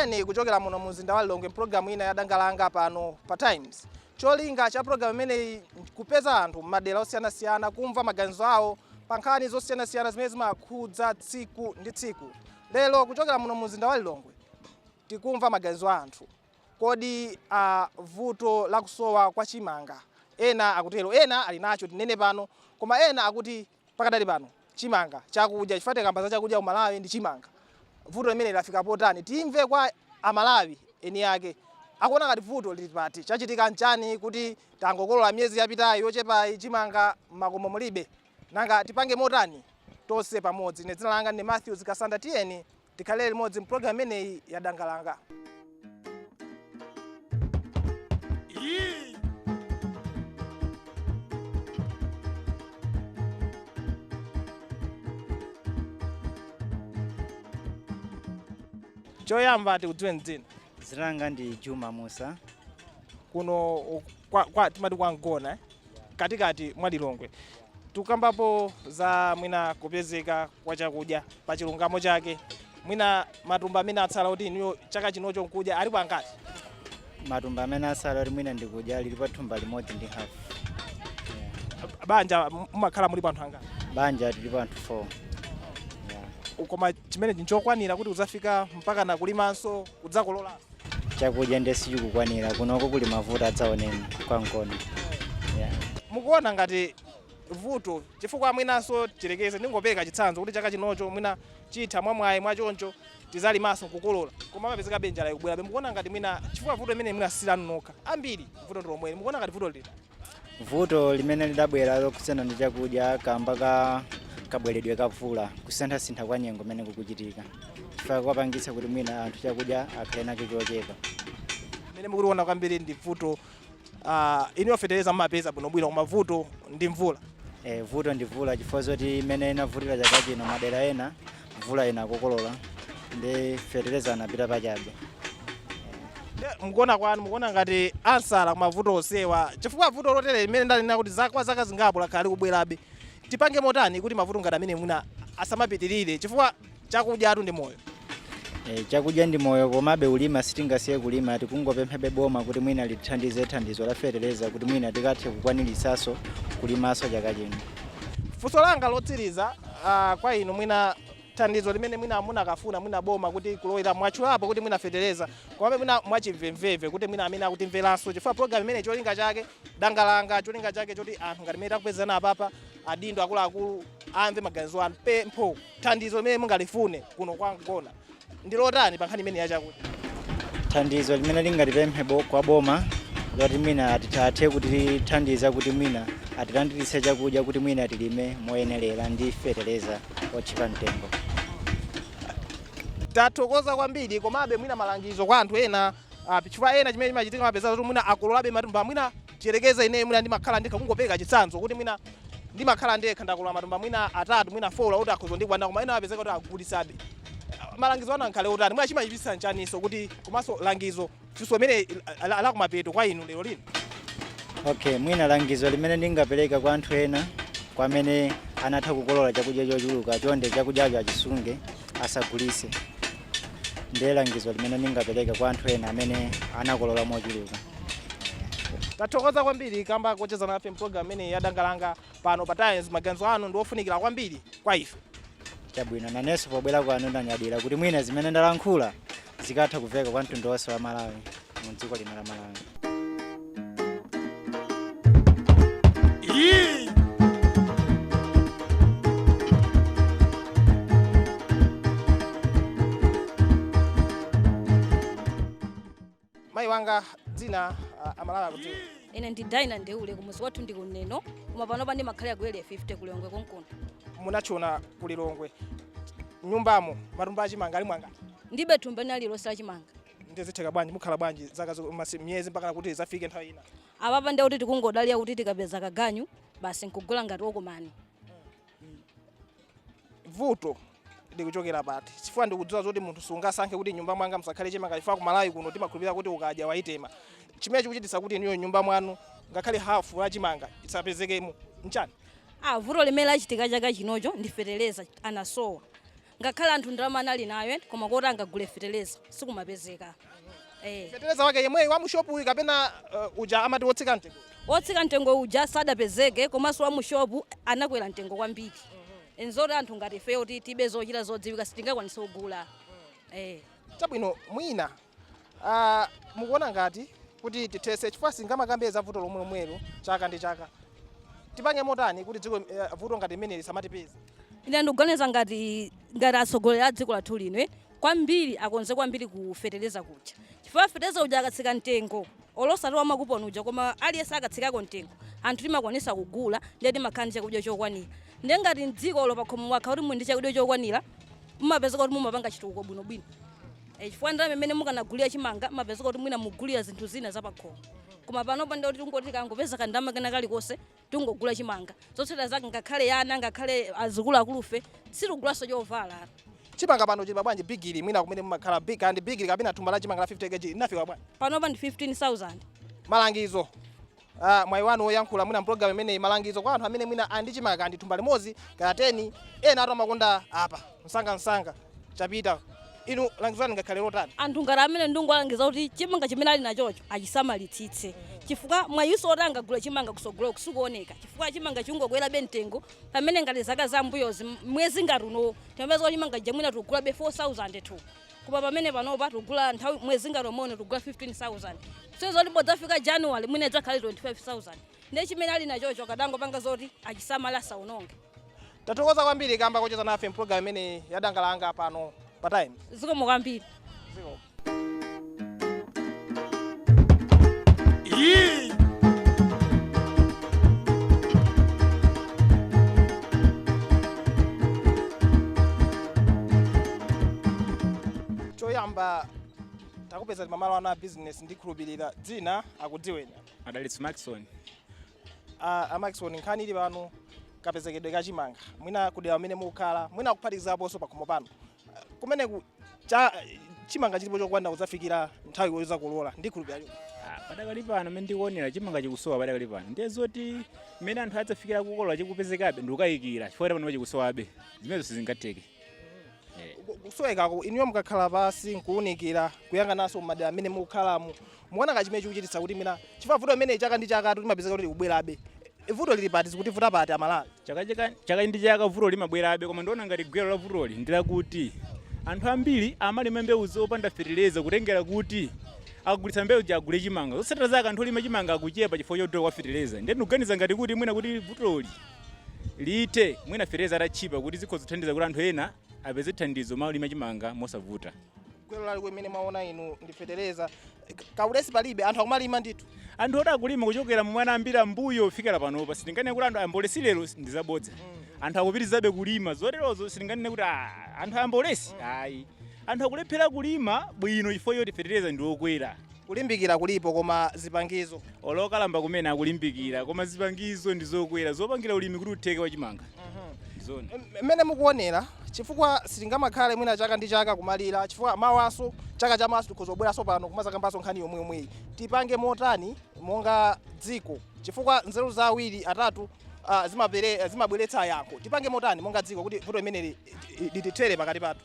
Ndikulandireni kuchokera muno mu mzinda wa Lilongwe mpulogalamu ina ya Danga Langa pano pa Times. Cholinga cha pulogalamu imeneyi kupeza anthu m'madera osiyanasiyana kumva maganizo awo pa nkhani zosiyanasiyana zimene zimakhudza tsiku ndi tsiku. Lero kuchokera muno mu mzinda wa Lilongwe tikumva maganizo a anthu. Kodi vuto la kusowa kwa chimanga, ena akutero, ena ali nacho tinene pano, koma ena akuti pakadali pano chimanga chakudya, chifukwa tikamba za chakudya ku Malawi ndi chimanga. Vuto limene lafika potani? Timve kwa Amalawi eni ake akuona ngati vuto lili pati, chachitika nchani kuti tangokolola miyezi yapitayi yochepayi chimanga m'makomo mulibe, nanga tipange motani tonse pamodzi? Ine dzina langa ndi Matthews Kasanda, tiyeni tikhalire limodzi mpulogalamu imeneyi ya Danga Langa. Choyamba tikudziweni dzina. Dzina langa ndi Juma Musa. Kuno timati kwa Mgona, eh? Katikati mwa Lilongwe. Tukambapo za mwina kupezeka kwa chakudya pa chilungamo chake, mwina matumba amene atsala kuti inuyo chaka chinocho nkudya alipo angati? Matumba amene atsala kuti mwina ndikudya lilipo thumba limodzi ndi hafu. Banja mumakhala mulipo anthu angati? Banja tilipo anthu 4. Yeah. Koma chimene nchokwanira kuti udzafika mpaka na kulimanso kudzakololanso? Chakudya ndiye sichikukwanira kunoko, kuli mavuto adzaoneni kwa Mgona. Yeah. Mukuona ngati vuto chifukwa mwinanso tilekeze, ndingopereka chitsanzo kuti chaka chinocho mwina chitha mwamwayi mwachoncho tizalimanso kukolola, koma amapezeka njala ikubwerabe. Mukuona ngati mwina chifukwa vuto imene mwina silanu nokha, ambiri vuto ndi lomweli, mukuona ngati vuto lili? Vuto limene lidabwera lokhudzana ndi chakudya kamba ka kabweredwe ka mvula, kusinthasintha kwa nyengo kumene kukuchitika, chifukwa kwapangitsa kuti mwina anthu chakudya akhale nacho chochepa. Mmene mukutiona kwambiri ndi vuto, inuyo fetereza mumapeza bwinobwino, koma vuto ndi mvula. Vuto ndi mvula, chifukwa zoti imene inavutira chaka chino madera ena mvula inakokolola ndi fetereza anapita pachabe. Mukuona kwanu, mukuona ngati answer kumavuto onsewa, chifukwa vuto lotere limene ndanena kuti kwa zaka zingapo lakhala likubwerabe, tipange motani kuti mavuto ngati amene mwina asamapitirire, chifukwa chakudyatu ndi moyo? Chakudya ndi moyo, komabe ulima sitingasiye kulima. Tikungopemphabe boma kuti mwina lithandize thandizo la fetereza kuti mwina tikathe kukwaniritsanso kulimanso chaka chino. Funso langa lotsiriza kwa inu, mwina thandizo limene mwina munakafuna mwina boma kuti kulowera, mwatchulapo kuti mwina fetereza, komabe mwina mwachimvemvemve kuti mwina amene akutimveranso, chifukwa program imene cholinga chake Danga Langa, cholinga chake choti anthu ngati mmene takupezana apapa, adindo akuluakulu amve maganizo anu, pempho thandizo limene mungalifune kuno kwa Mgona ndi lotani pa nkhani imene ya chakudya? Thandizo limene lingatipemphe kwa boma loti mwina athe kutithandiza kuti mwina atilandiritse chakudya kuti mwina tilime moyenerera ndi fetereza otchipa mtengo. Tathokoza kwambiri, komabe mwina malangizo kwa anthu ena, chifukwa ena chimene chimachitika mapeza kuti mwina akololabe matumba, mwina tiyerekeze ine mwina ndimakhala ndekha, kungopereka chitsanzo kuti mwina ndimakhala ndekha ndakolola matumba mwina atatu mwina 4 kuti akhoza ndikwana, koma ena amapezeka kuti akugulitsabe. Malangizo anu ankhale otani? Mwina chimachipitsa nchaniso kuti, komanso langizo funso imene la kumapeto kwa inu lero lino? Okay, mwina langizo limene ndingapereka kwa anthu ena kwa amene anatha kukolola chakudya chochuluka, chonde chakudyacho achisunge, asagulitse. Ndiye langizo limene ndingapereka kwa anthu ena amene anakolola mochuluka. Tathokoza kwambiri kamba kocheza nafe mpulogalamu imeneyi ya Danga Langa pano pa Times. Maganizo anu ndi ofunikira kwambiri kwa ife. Chabwino, nanenso pobwera kwanu ndanyadira kuti mwina zimene ndalankhula zikatha kumveka kwa mtundu wonse wa Malawi mu dziko lino la Malawi. Mayi wanga, dzina, Amalawi akudziwa? Ine ndi Daina Ndeule, kumuzi wathu ndi kuneno, koma panopa ndimakhalira ku Area 50 ku Lilongwe konkuno. Munachona ku Lilongwe, nyumbamo matumba achimanga ali mwangati? Ndibe thumba lina lililonse lachimanga. Ndizitheka bwanji? Mukhala bwanji zaka miyezi mpaka kuti zafike nthawi ina? Apapa ndiye kuti tikungodalira kuti tikapeza kaganyu basi nkugula ngati okomani. Vuto likuchokera pati? Chifukwa ndikudziwa zoti munthu sungasankhe kuti nyumba mwanga musakhale chimanga, chifukwa ku Malawi kuno timakhulupirira kuti ukadya waitema. Chimene chikuchititsa kuti inuyo nyumba mwanu ngakhale hafu la chimanga isapezekemo nchani? Vuto limene lachitika chaka chinocho ndi feteleza anasowa. Ngakhale anthu ndalama anali nayo, koma koti angagule feteleza sikumapezeka. Feteleza wake yemweyi wa mushopu kapena uja amati wotsika mtengo? Wotsika mtengo uja sadapezeke, komanso wa mushopu anakwera mtengo kwambiri. Nzoti anthu ngati ifeyo kuti tibe zochita zodziwika sitingakwanise kugula. Chabwino, mwina mukuona ngati kuti tithetse, chifukwa singamakambe za vuto lomwe lomwelo chaka ndi chaka, tipange motani kuti dziko vuto ngati limene lisamatipeze? Ine ndikuganiza ngati atsogoleri a dziko lathu lino, kwambiri akonze kwambiri kufetereza kuja, chifukwa fetereza uja akatsika mtengo, olosati wa makuponi uja, koma aliyense akatsikako mtengo, anthu timakwanisa kugula, ndiye timakhala ndi chakudya chokwanira. Ndiye ngati mdziko olo pakhomo mwakha kuti muli ndi chakudya chokwanira, mumapezeka kuti mumapanga chitukuko bwinobwino, chifukwa ndalama imene mukanagulira chimanga mumapezeka kuti mwina mugulira zinthu zina zapakhomo. Koma panopa ndiye kuti tingoti kangopeza kandalama kena kalikonse, tingogula chimanga. Zotsatira zake, ngakhale ana, ngakhale azikuluakulufe, sitikugulaso chovala. Chimanga pano chili bwanji bigili, mwina kumene mumakhala, big and bigili kapena thumba la chimanga la 50 kg linafika bwanji? Panopa ndi 15,000. Malangizo, mwayi wanu woyankhula mwina mpulogalamu imeneyi, malangizo kwa anthu amene mwina ali ndi chimanga ndi thumba limodzi kaya 10, ena atu amakonda apa msangamsanga chapita. Inu langizo lanu ngakhale lotani? Anthu ngati amene ndingolangiza kuti chimanga chimene ali nachocho achisamalitsitse, chifukwa mwayinso oti angagule chimanga kusogolo kusikuoneka, chifukwa chimanga chingokwerabe mtengo, pamene ngati zaka zambuyozi mwezi ngati uno timapeza kuti chimanga chamwina tikugula be 4000 tu, koma pamene panopa tikugula nthawi mwezi ngati omwe tikugula 15,000. So zoti podzafika January mwina idzakhale 25,000. Ndiye chimene ali nachocho akadangopanga zoti achisamala, asaononge. Tathokoza kwambiri kamba kocheza nafe mpulogalamu imeneyi ya Danga Langa pano pa Times. Zikomo kwambiri. Zikomo. Yee! Choyamba, takupeza pamalo ano a business, ndikhulupirira dzina akudziweni? Adalitso Maxon. A Maxon, nkhani ili pano kapezekedwe kachimanga mwina kudera amene mukukhala, mwina kuphatikizaponso pakhomo pano. Kumeneku cha chimanga chilipo chokwanira kudzafikira nthawi yozakolola, ndikhulupirira? Ah, padakali pano mmene ndikuonera, chimanga chikusowa padakali pano. Ndiye zoti mmene anthu adzafikira kukolola chikupezekabe, ndikukayikira, chifukwa pano chikusowabe, zimenezo sizingatheke. Kusowekako, inuyo mukakhala pasi nkuwunikira, kuyang'ananso mmadera amene mukukhalamo, mukuona ka chimene chikuchititsa kuti mwina, chifukwa vuto imene chaka ndi chaka timapezeka kuti likubwerabe, vuto lili pati? Zikutivuta pati Amalawi? Chaka ndi chaka vuto limabwerabe, koma ndiona ngati gwero la vutoli ndilakuti anthu ambiri amalima mbewu zopanda fetereza, kutengera kuti akugulitsa mbewu agule chimanga. Zotsatira zake anthu olima chimanga akuchepa chifukwa chodula kwa fetereza. Ndiye ndikuganiza ngati kuti mwina kuti vutoli lithe, mwina fetereza atatchipa, kuti zikhoza kuthandiza kuti anthu ena apeze thandizo malima chimanga mosavuta. Gwero lalikulu imene mwaona inu ndi fetereza? Kaulesi palibe, anthu akumalima ndithu? Anthu oti akulima kuchokera momwe anayambira mbuyo kufikira panopa, sitinganene kuti anthu ayambolesi lero, ndi zabodza. Anthu akupitirizabe kulima. Zoterozo sitinganene kuti anthu ayambolesi, ayi. Anthu akulephera kulima bwino chifukwa choti fetereza ndi wokwera. Kulimbikira kulipo, koma zipangizo? Olokalamba kumene akulimbikira, koma zipangizo ndi zokwera zopangira ulimi kuti utheke wachimanga. Ndizona. Mmene mukuonera, chifukwa sitingamakhale mwina chaka ndi chaka kumalira, chifukwa mawaso chaka chamaso tikhoza kubweranso pano kumazakambanso nkhani yomweyomweyi, tipange motani monga dziko? Chifukwa nzeru za awiri atatu zimabweretsa yankho. Tipange motani monga dziko kuti vuto limeneli litithere pakati pathu?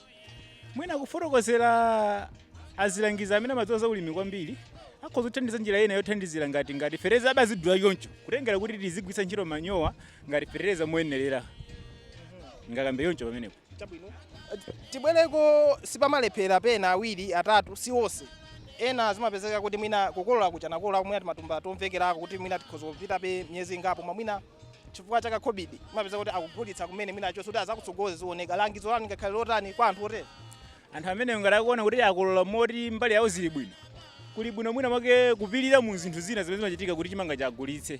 Mwina kufotokozera azilangizi amene amadziwa za ulimi kwambiri, akhoza kuthandiza njira ina yothandizira ngati fetereza abazidula choncho, kutengera kuti tizigwiritsa ntchito manyowa ngati fetereza moyenerera. Ngakambe yoncho pamenepo. Chabwino, tibwereko. Sipamalephera pena awiri atatu, si onse. Ena zimapezeka kuti mwina kukolola kucha nakolola mwina timatumba tomvekerako kuti mwina tikhoza kupitabe miyezi ingapo, ma mwina chifukwa chaka COVID mapezeka kuti akugulitsa kumene mwina achonse kuti azakutsogoza zioneka. Langizo lanu ngakhale lotani kwa anthu otere? Anthu amene ngati akuona kuti akolola moti mbali yawo zili bwino, kuli bwino mwina mwake kupirira mu zinthu zina zimene zimachitika kuti chimanga chagulitse,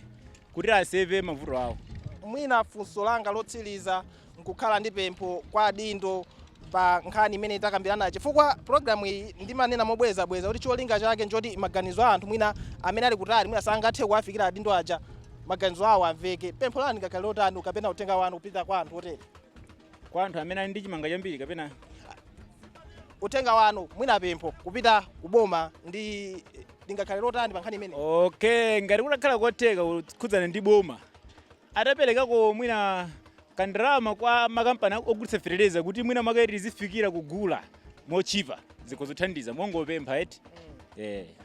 kuti aseve mavuto awo. Mwina funso langa lotsiriza nkukhala ndi pempho kwa adindo pa nkhani imene takambirana, chifukwa programu iyi ndimanena mobwerezabwereza kuti cholinga chake nchoti maganizo a anthu mwina amene ali kutali, mwina sangathe kuwafikira adindo aja, maganizo awo amveke. Pempho lanu ngakhale lotani kapena uthenga wanu kupita kwa anthu otere? Kwa anthu amene ali ndi chimanga chambiri kapena? Uthenga wanu, mwina pempho kupita kuboma ndi lingakhale lotani pa nkhani imene? Okay, ngati kutakhala kotheka kukhudzana ndi boma, ataperekako mwina Kandalama kwa makampani ogulitsa fetereza kuti mwina mwake tizifikira kugula mochipa, zikozothandiza mongopempha eti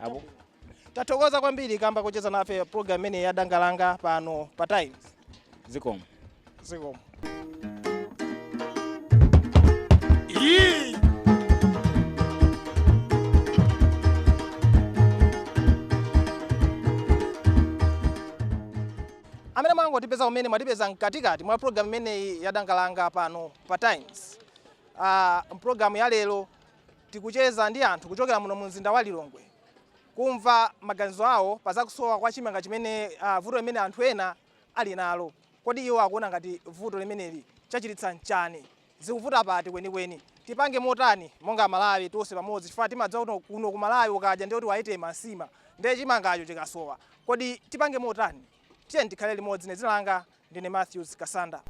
apo. Tathokoza kwambiri kamba kocheza nafe program imene ya Dangalanga pano pa Times. Zikomo. Zikomo. Amene mwangotipeza umene mwatipeza mkatikati mwa program imeneyi ya Dangalanga pano pa Times. Mpulogalamu ya lero tikucheza ndi anthu kuchokera muno mu mzinda wa Lilongwe kumva maganizo awo pa zakusowa kwa chimanga chimene vuto limene anthu ena ali nalo. Kodi iwo akuona ngati vuto limeneli chachititsa nchani? Zikuvuta pati kwenikweni? Tipange motani monga Malawi tonse pamodzi, chifukwa timadziwa kuti kuno ku Malawi ukadya ndiye kuti wayitema nsima, ndiye chimangacho chikasowa kodi tipange motani? Tiye tikhale limodzi. Dzina langa ndine Matthews Kasanda.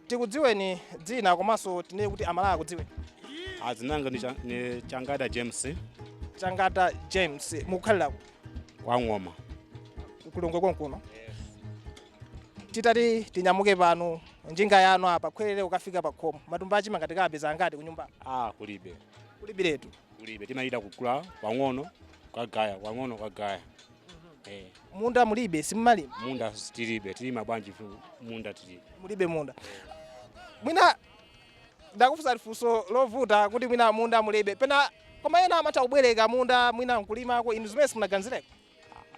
Tikudziweni dzina komanso tinene kuti Amalawi akudziweni. Adzinanga ni Changata James. Changata James, mukukhalira Kwa Ng'oma. Ku Lilongwe konkuno? Titati tinyamuke pano njinga yanu apa khwerere ukafika pa khomo, matumba achimanga tikapeza angati kunyumba? Ah, kulibe. Kulibiretu? Kulibe, timayita kugula pang'ono kagaya, pang'ono kagaya. Munda mulibe? Simmalima? Munda tilibe, tilima bwanji munda tilibe. Mulibe munda. Mwina ndakufunsa funso lovuta kuti mwina munda mulibe pena, koma ena amatha kubwereka munda mwina nkulimako. Inu zimene simunaganizireko?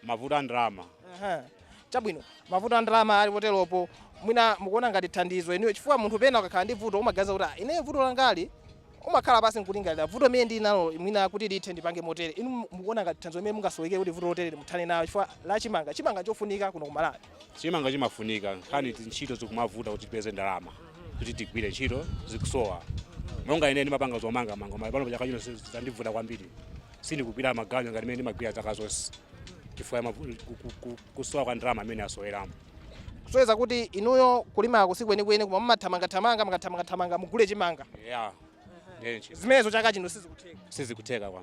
Mavuto a ndalama. Aha. Chabwino, mavuto a ndalama ali poteropo. Mwina mukuona ngati thandizo inuyo, chifukwa munthu pena ukakhala ndi vuto umaganiza kuti, "Ah, ineyo vuto langali," umakhala pasi nkulingalira vuto imene ndili nalo, mwina kuti lithe ndipange motere. Inu mukuona ngati thandizo imene mungasoweke kuti vuto lotere muthane nayo, chifukwa la chimanga, chimanga chofunika kuno ku Malawi? Chimanga chimafunika, nkhani ntchito zikumavuta kuti tipeze ndalama kuti tigwire ntchito zikusowa. Monga ine ndimapanga zomangamanga, mali pano chaka chino zandivuta kwambiri, sindikugwira maganyu ngati imene ndimagwira zaka zonse chifukwa kusowa kwa ndalama amene asoweramo. Kusoweza kuti inuyo kulimako sikwenikweni, koma mumathamangathamanga, mukathamangathamanga mugule chimanga. Ya, ndiye ntchito. Zimenezo chaka chino sizikutheka? Sizikutheka kwa.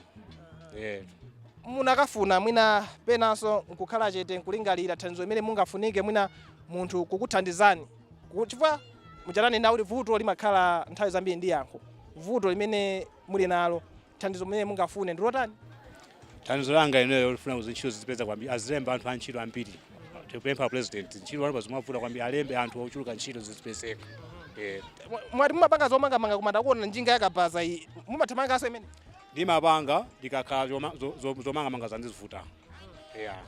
Munakafuna mwina penanso nkukhala chete nkulingalira thandizo imene mungafunike, mwina munthu kukuthandizani, chifukwa muchananena kuti vuto limakhala nthawi zambiri ndi yankho. Vuto limene muli nalo, thandizo limene mungafune ndi lotani? Thandizo langa ineyo lifuna kuti ntchito zizipeza kwambiri, azilembe anthu a ntchito ambiri. Tikupempha president, ntchito pano zimavuta kwambiri, alembe anthu ochuluka, ntchito zizipezeka. Mwati mumapanga zomangamanga, koma ndakuona njinga yakabaza iyi, mumathamanganso imene? Ndimapanga ndikakhala zomangamanga zandizivuta, yeah.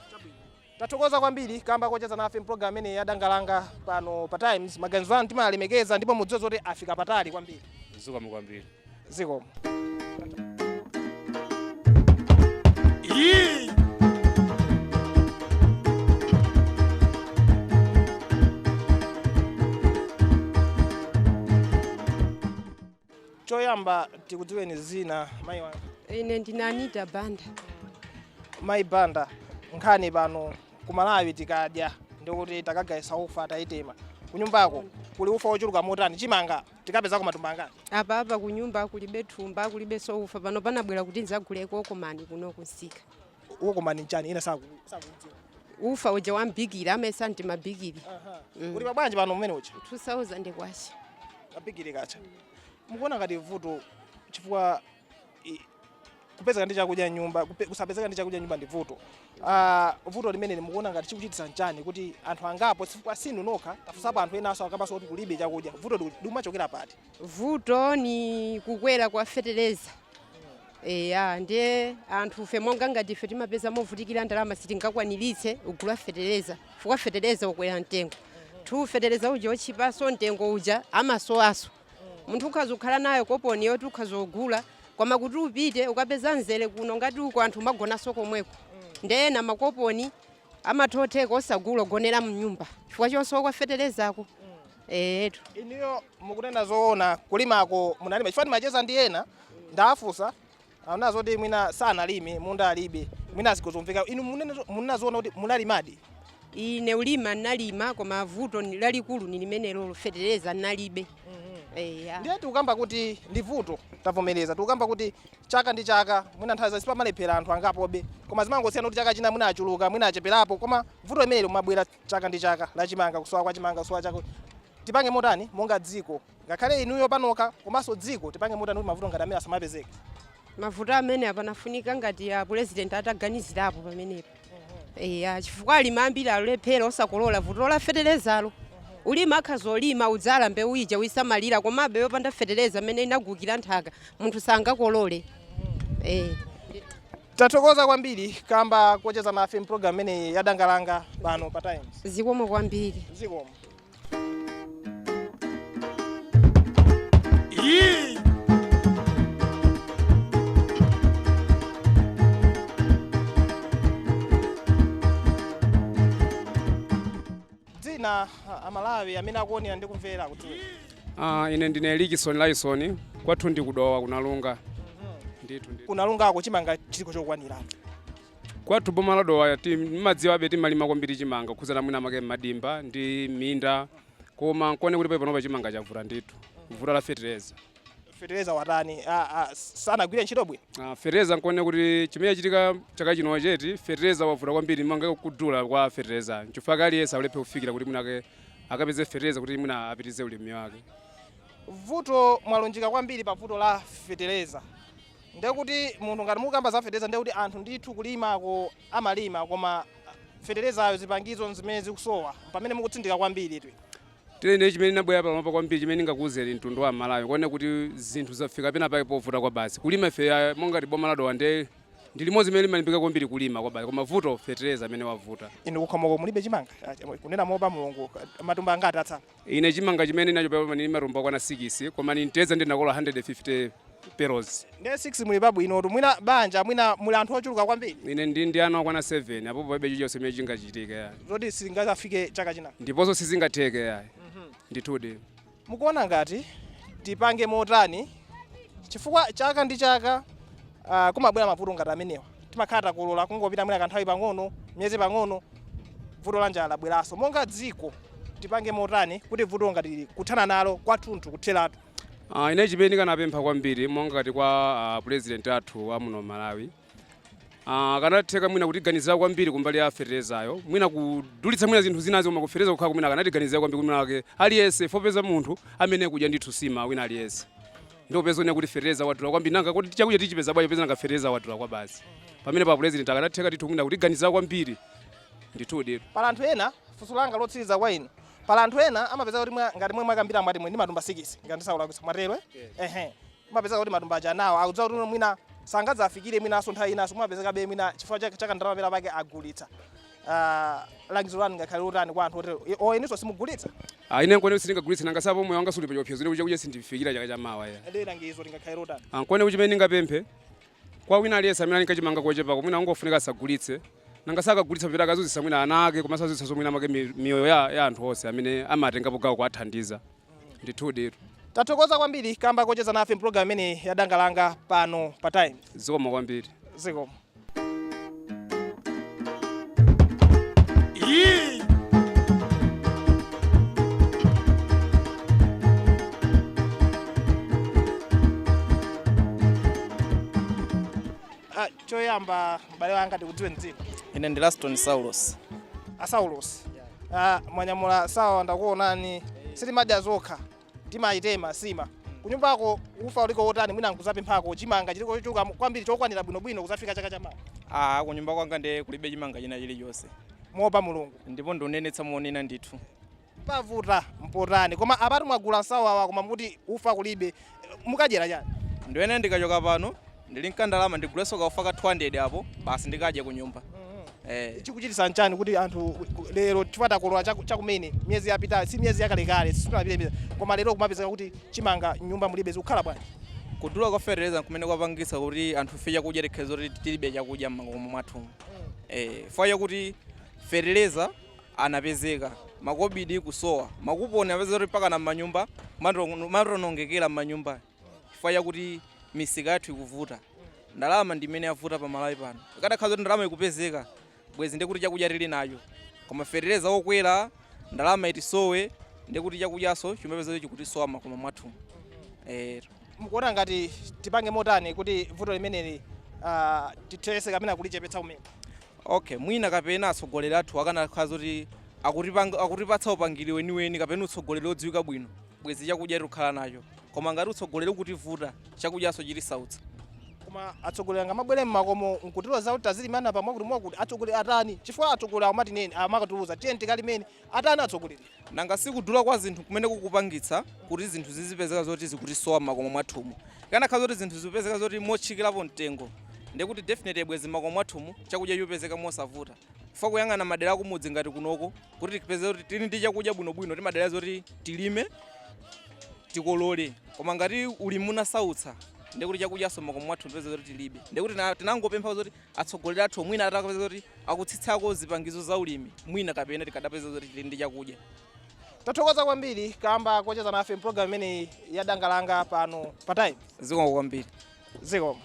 Tathokoza kwambiri kamba kocheza nafe mpulogalamu imene ya Dangalanga pano pa Times. Maganizo anu timalemekeza ndipo mudziwe zoti afika patali kwambiri. Zikomo kwambiri. Zikomo. Choyamba tikudziweni zina, mayi wanga. Ine ndine Anita Banda. Mayi Banda, nkhani pano ku Malawi tikadya ndikuti takagayisa ufa tayitema. Kunyumbako kuli ufa wochuluka motani? Chimanga tikapezako matumba angati? Apa apa kunyumba kulibe thumba, kulibe soufa. Pano panabwera kuti ndzaguleko komani kuno kunsika. Ukokomani nchani? Ina sakudziwa. Ufa uja wambikira amesa ntimabikiri. Uli pabwanji pano mmene ucha? 2000 kwacha. Abigire kacha. Mukuona ngati vuto, chifukwa kupezeka ndi chakudya nyumba, kusapezeka ndi chakudya nyumba ndi vuto. Vuto limene mukuona ngati chikuchititsa nchani kuti anthu angapo, chifukwa sinu nokha, tafunsapo anthu enanso akambanso kuti kulibe chakudya. Vuto likumachokera pati? Vuto ni kukwera kwa fetereza. Eya, ndiye anthu fe monga ngati ife timapeza movutikira ndalama, sitingakwaniritse kugula fetereza chifukwa fetereza ukwera mtengo. Thu fetereza uja ochipaso mtengo uja amasowaso. Munthu ukhaza kukhala nayo koponi yoti ukhaza kugula, koma kuti upite ukapeza mzere kuno ngati uko anthu magonaso komweko. Ndena makoponi amathotheka osagula, ogonera mnyumba chifukwa chosowa kwa feterezako. Etu. Inuyo mukunena zoona, kulimako munalima? Chifukwa ndimacheza ndi ena, ndafunsa, anaona zoti mwina sanalime, munda alibe, mwina zikuzomveka. Inu munena zoona kuti munalimadi? Ine ulima nalima, koma vuto ni lalikulu ni limene lolo fetereza nalibe. Eya. Ndiye tikukamba kuti ndi vuto, tavomereza. Tikukamba kuti chaka ndi chaka mwina nthawi zasi pamalephera anthu angapobe, koma zimangosiyana kuti chaka china mwina achuluka, mwina acheperapo, koma vuto limeneli limabwera chaka ndi chaka la chimanga, kusowa kwa chimanga, kusowa chako. Tipange motani monga dziko, ngakhale inuyo panokha komanso dziko, tipange motani kuti mavuto ngati amene asamapezeke? Mavuto amene apanafunika ngati a president ataganizirapo pamenepo. Eya, chifukwa alimi ambiri alephera osakolola, vuto la feterezalo. Ulima akhaza olima, udzala mbewu ija, uyisamalira, komabe yopanda fetereza amene inagukira nthaka munthu sangakolole. Tathokoza kwambiri kamba kocheza nafe mpulogalamu imeneyi ya Dangalanga pano pa Times. Zikomo kwambiri. Zikomo. Dzina, Amalawi amene akuonera ndi kumvera kuti Ine ndine Likison Laison, kwathu ndi kudowa kunalunga. Ndithu ndithu. Kunalungako chimanga chiliko chokwanira? Kwathu boma la Dowa timadziwabe timalima kwambiri chimanga kukhuzana mwina make madimba ndi minda, koma nkuone kuti panopa chimanga chavuta ndithu. Vuta la fetereza. Fetereza watani? Sanagwire ntchito bwino? Fetereza nkuone kuti chimene chitika chaka chino cheti fetereza wavuta kwambiri, manga kudula kwa fetereza. Nchifukwa aliyense aulephe kufikira kuti mwina akapeze fetereza kuti mwina apitize ulimi wake. Vuto mwalunjika kwambiri pa vuto la fetereza. Ndekuti munthu ngati mukamba za fetereza, ndekuti anthu ndithu kulimako amalima, koma feterezayo zipangizo zimene zikusowa pamene mukutsindika kwambiri twe. Tene chimene nabwera panopa kwambiri chimene ndingakuwuzeni mtundu wa Malawi kuone kuti zinthu zafika pena pake povuta kwa basi. Kulima ife monga ti boma la Dowa ndi limodzi limene limalimbika kwambiri kulima kwa basi, koma vuto fetereza amene wavuta. Inu kukhomoko mulibe chimanga? Kunena mopa Mulungu, matumba angati atsala? Ine chimanga chimene nacho papa ni matumba kwana 6, koma ni mtedza ndinakola 150 peros. Ndiye 6 muli pabwinotu, mwina banja mwina muli anthu ochuluka kwambiri. Ine ndi ana okwana 7, apo palibe chilichonse chimene chingachitika ya. Zoti singazafike chaka china. Ndiponso sizingatheke ya. Ndithudi. Mukuona ngati tipange motani chifukwa chaka ndi chaka kumabwera mavuto ngati amenewa? Timakhala takolola, kungopita mwina kanthawi pang'ono, miyezi pang'ono, vuto la njala labweranso. Monga dziko tipange motani kuti vuto ngati kuthana nalo kwathunthu, kutheratu? Ine chimene ndikanapempha kwambiri monga ngati kwa president athu wa muno Malawi, akanatheka mwina kutiganizira kwambiri kumbali ya feterezayo, mwina kudulitsa mwina zinthu zinazo, koma kufetereza kukhala mwina akanatiganizira kwambiri mwina wake aliyense fopeza munthu amene kudya ndithu sima wina aliyense ndopeza one kuti fetereza wadula kwambiri, nanga kuti chakudya tichipeza bwanji peza nanga fetereza wadula kwa basi. Pamene pa president akanatheka ndithu mwina kutiganizira kwambiri ndithudi. Pala anthu ena, funso langa lotsiriza kwa inu, pala anthu ena amapeza kuti ngati mwe mwakambira mwati mwe ndi matumba 6, ngati ndisaulakwitsa mwatero, ehe, mapeza kuti matumba aja nawo akudziwa kuti mwina sangadzafikire mwinanso nthawi inanso, mwapezekabe mwina chifukwa chaka ndalama pena pake agulitsa. Langizo lanu ngakhale lotani kwa anthu otero o inunso simugulitsa? Ine nkone sindingagulitse, nanga sapo moyo wanga suli pa chiopsezo kuti chakudya sindifikira chaka chamawa ya. Ndi langizo lingakhale lotani? Nkone kuti chimene ndingapemphe kwa wina aliyense amene ali kachimanga kochepako, mwina angofunika asagulitse, nanga sakagulitsa pera akazunzitsa mwina ana ake, komanso azunzitsa mwina make miyoyo ya anthu onse amene amatengapo gawo kuwathandiza. Ndithudi. Tathokoza kwambiri kamba kocheza nafe mpulogalamu imene ya Dangalanga pano pa Times. Zikomo kwambiri. Zikomo. Choyamba m'bale wanga ndikudziwe dzina. Ine ndi Laston Saulos. A Saulos. Mwanyamula sawa, ndakuonani. Sitimadya zokha, timayitema sima. Kunyumbako ufa uliko wotani? Mwina nkuzapemphako chimanga chiliko chochuluka kwambiri chokwanira bwinobwino kuzafika chaka chamawa? Kunyumba kwanga ndi kulibe chimanga china chilichonse. Mopa Mulungu. Ndipo ndionenetsa monena ndithu. Pavuta mpotani, koma apatu mwagula sawawa koma mukuti ufa kulibe, mukadyera chani? Ndiwene ndikachoka pano ndili nkandalama ndigulenso kaufa ka 200 apo basi ndikadye kunyumba. Chikuchitisa nchani kuti anthu lero chifukwa takolola chakumene miyezi yapitayo, si miyezi yakalekale, situnapite miyezi, koma lero kumapezeka kuti chimanga nyumba mulibe, zikukhala bwanji? Kudula kwa fetereza kumene kwapangisa kuti anthu ife chakudya tikhoza kuti tilibe chakudya m'makomo mwathu. Chifukwa chakuti fetereza anapezeka, makobidi kusowa, makuponi apezeka kuti mpaka na m'manyumba matonongekera m'manyumba chifukwa chakuti misika yathu ikuvuta. Ndalama ndi imene yavuta pa Malawi pano. Ikadakhala kuti ndalama ikupezeka bwezi ndikuti chakudya tili nacho, koma fetereza wokwera, ndalama itisowe, ndikuti chakudyaso chimapeza kuti chikutisowa m'makomo mwathu. Mukuona ngati tipange motani kuti vuto limeneli tithetse kapena kulichepetsa kumene? Okay, mwina kapena atsogoleri athu akanakhala zoti akutipatsa upangiri weniweni kapena utsogoleri odziwika bwino, bwezi chakudya tikukhala nacho. Koma ngati utsogoleri ukutivuta, chakudyaso chitisautsa. Koma atsogoleri angamabwere mmakomo nkutiloza kuti tazilimana pamwe kuti mwakuti atsogoleri atani? Chifukwa atsogoleri amatineni, amakatiuza tiye tikalimeni, atani atsogoleri? Nanga sikudula kwa zinthu kumene kukupangitsa kuti zinthu zizipezeka zoti zikutisowa mmakomo mwathumu? Kanakhala zoti zinthu zikupezeka zoti motchikirapo mtengo, ndekuti definitely bwezi mmakomo mwathumu chakudya chipezeka mosavuta. Chifukwa kuyang'ana madera akumudzi ngati kunoko, kuti tipeze kuti tili ndi chakudya bwinobwino, timadera zoti tilime, tikolole. Koma ngati ulimi unasautsa, ndekuti chakudyaso mmakomo mwathu tipeze zoti tilibe. Ndekuti tinangopempha zoti atsogoleri athu mwina atakapeza zoti akutsitsako zipangizo za ulimi, mwina kapena tikadapeza zoti tili ndi chakudya. Tathokoza kwambiri kamba kocheza nafe mpulogalamu imeneyi ya Danga Langa pano pa Times. Zikomo kwambiri. Zikomo.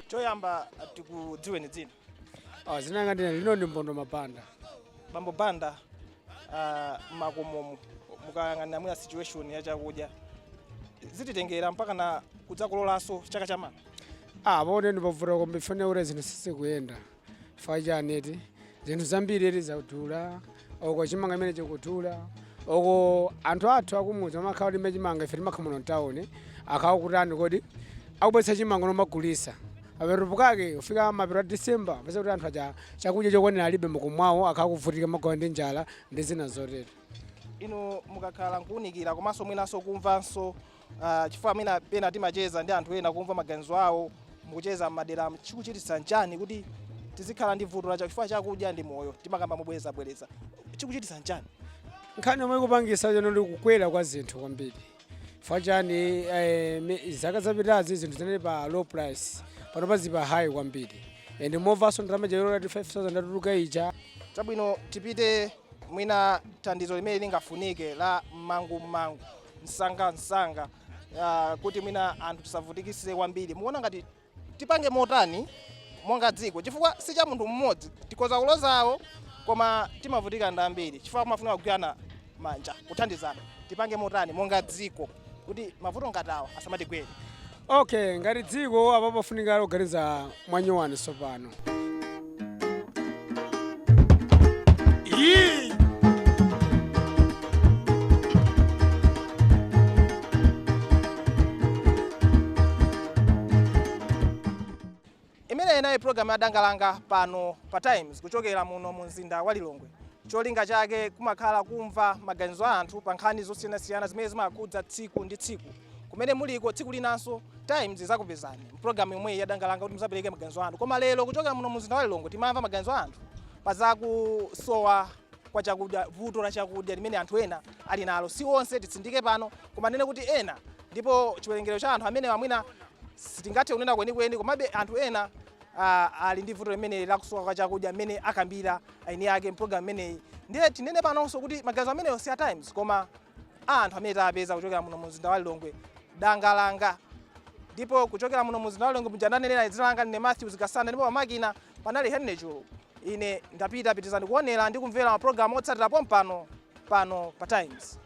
Choyamba tikudziweni dzina. Dzina langa ndine lino ndi Mbondo Mapanda. Bambo Banda, makomomo mukayang'anira mwina situation ya chakudya, zititengera mpaka na kudzakololanso chaka chamawa? Pone ndipavuta kombe ifane kuti zinthu sizikuyenda. Chifukwa chani eti? Zinthu zambiri eti zakudula, oko chimanga imene chikudula, oko anthu athu akumudzi amakhala kuti chimanga, ife timakhala muno mtawuni, akhawa kutani kodi akubweretsa chimanga nomagulisa. Papetupo kake kufika mapeto a December, pese kuti anthu aja chakudya chokwanira alibe mukumwawo, akhawa kuvutika magawo ndi njala ndi zina zotero. Inu mukakhala nkuwunikira komanso mwinanso kumvanso, chifukwa mwina pena timacheza ndi anthu ena kumva maganizo awo, mukucheza m'madera, chikuchititsa nchani kuti tizikhala ndi vuto la chifukwa chakudya ndi moyo, timakamba mobwerezabwereza, chikuchititsa nchani? Nkhani yomwe ikupangisa chano ndi kukwera kwa zinthu kwambiri. Chifukwa chani? Zaka zapitazi zinthu zinali pa low price, panopa zili pa high kwambiri, and movanso ndalama chayolora 5000 atuluka ija. Chabwino, tipite mwina thandizo limene lingafunike la mmangummangu, msangamsanga, kuti mwina anthu tisavutikise kwambiri. Mukuona ngati tipange motani monga dziko? Chifukwa si cha munthu mmodzi, tikhoza kulozawo koma timavutika ndi ambiri, chifukwa kumafuna kugwirana manja, kuthandizana. Tipange motani monga dziko kuti mavuto ngati awa asamatigwere? Okay, ngati dziko apo pafunika kuganiza mwanyuwani tsopano. Imene inayi program ya Danga Langa pano pa Times kuchokera muno mu mzinda wa Lilongwe. Cholinga chake kumakhala kumva maganizo a anthu pa nkhani zosiyanasiyana zimene zimakhudza tsiku ndi tsiku. Kumene muliko, tsiku linanso Times izakupezani mpulogalamu yomweyi ya Danga Langa kuti muzapereke maganizo anu. Koma lero kuchokera muno mu mzinda wa Lilongwe timamva maganizo a anthu pa zakusowa kwa chakudya, vuto la chakudya limene anthu ena ali nalo. Si onse, titsindike pano, koma nene kuti ena, ndipo chiwerengero cha anthu amene mwina sitingathe kunena kwenikweni, komabe anthu ena ali ndi vuto limene lakusowa kwa chakudya mmene akambira eni ake mpulogalamu imeneyi. Ndiye tinene panonso kuti maganizo amenewo si a Times, koma a anthu amene tapeza kuchokera muno mu mzinda wa Lilongwe. Danga Langa, ndipo kuchokera muno mu mzinda wa Lilongwe mujandanenera, dzina langa ndine Matthews Kasanda, ndipo pamakina panali Henry Chulu. Ine ndapita. Pitizani kuonera ndi kumvera mapulogalamu otsatira pompano pano pa Times.